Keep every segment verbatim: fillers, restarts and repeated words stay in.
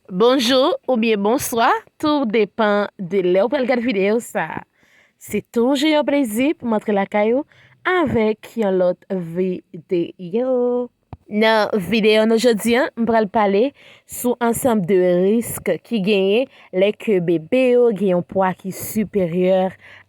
Bonjou oubyen bonswa, tou depan de lè w pral gad videyo sa a. Se toujou yon plezi pou m antre lakay ou avèk yon lòt videyo. Nan videyo nou jodi a, m pral pale sou ansanm de risk ki genyen lè ke bebe yo gen yon pwa ki siperyè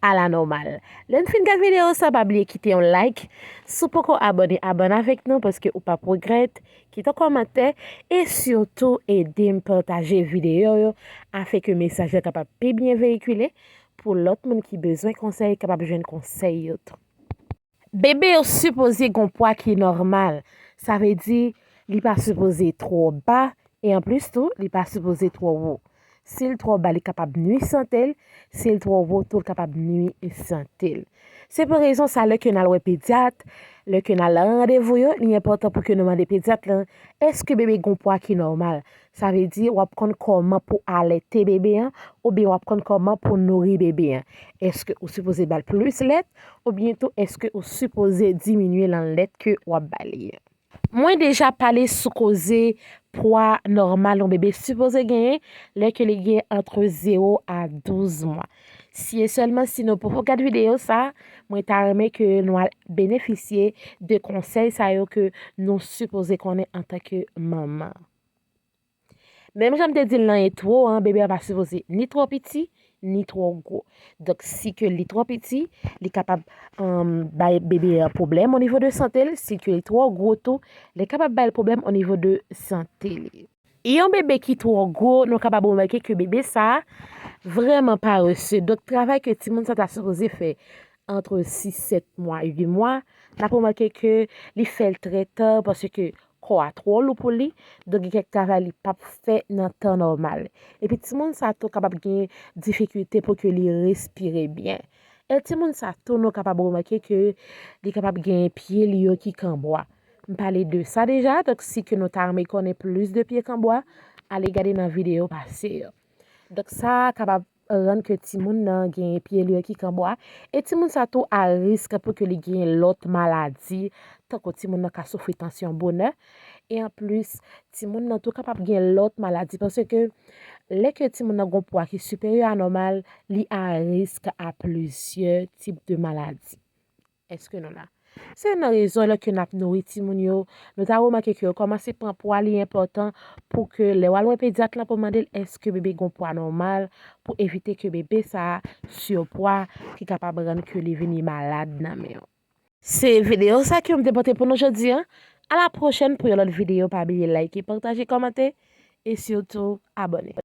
a la nòmal. Lè n fin gad videyo sa, pa bliye kite yon like. Si w poko abòne, abòne avèk nou paske ou p ap regrèt. Kite yon kòmantè e sitou ede m pataje videyo yo afin ke mesaj la kapab pi byen veyikile pou lòt moun ki bezwen konsèy kapab jwenn konsèy yo tou. Bebe yo sipoze gen yon pwa ki nòmal. Sa vle di, li pa sipoze twò ba e anplis tou, li pa sipoze twò wo. Si l twò ba, li kapab nui sante l. Si l twò wo tou, l kapab nui sante l. Se pou rezon sa, lè ke n al wè pedyat, lè ke n al nan randevou yo, li enpòtan pou ke nou mande pedyat lan, èske bebe gen yon pwa ki nòmal? Sa vle di, w ap konn kòman pou alète bebe an, oubyen w ap konn kòman pou nouri bebe an. Èske ou sipoze ba l plis lèt, oubyen tou èske ou sipoze diminye nan lèt ke w ap ba li an? Mwen deja pale sou koze pwa nòmal yon bebe sipoze genyen lè ke li gen ant zewo a douz mwa. Si e sèlman si nou poko gad videyo sa, mwen ta renmen ke nou al benefisye de konsèy sa yo ke nou sipoze konnen antanke manman. Menm jan m te di l nan entwo an, bebe a pa sipoze ni twò piti, ni twò gwo. Donk, si ke li twò piti, li kapab, um, bay bebe a pwoblèm o nivo de sante l. Si ke li twò gwo tou, li kapab bay l pwoblèm o nivo de sante li. Yon bebe ki twò gwo, nou kapab remake ke bebe sa a vrèman parese. Donk, travay ke timoun sa ta sipoze fè ant sis, sèt mwa, uit mwa, n ap remake ke li fè l trè ta paske kò a twò lou pou li, donk gen kèk travay li p ap fè nan tan nòmal. Epi timoun sa tou kapab gen difikilte pou ke li respire byen. E timoun sa tou, nou kapab remake ke li kapab gen pye li yo ki kanbwa. M pale de sa deja, donk si ke nou ta renmen konnen plis de pye kanbwa, ale gade nan videyo pase yo. Donk sa kapab rann ke timoun nan gen pye li yo ki kanbwa. E timoun sa tou a risk pou ke li gen lòt maladi, tankou timoun nan ka soufri tansyon bonè. E anplis, timoun nan tou kapab gen lòt maladi, paske lè ke timoun nan gen yon pwa ki siperyè a nòmal, li a risk a plizyè tip de maladi. Èske nou la? Se youn nan rezon lè ke n ap nouri timoun yo, nou ta remake ke yo kòmanse pran pwa, li enpòtan pou ke lè w al wè pedyat lan pou mande l èske bebe gen yon pwa nòmal, pou evite ke bebe sa a sipwa ki kapab rann ke li vini malad nan men w. Se videyo sa ke m te pote pou nou jodi a. A la pwochèn pou yon lòt videyo, pa bliye like, pataje, kòmante e sitou abòne.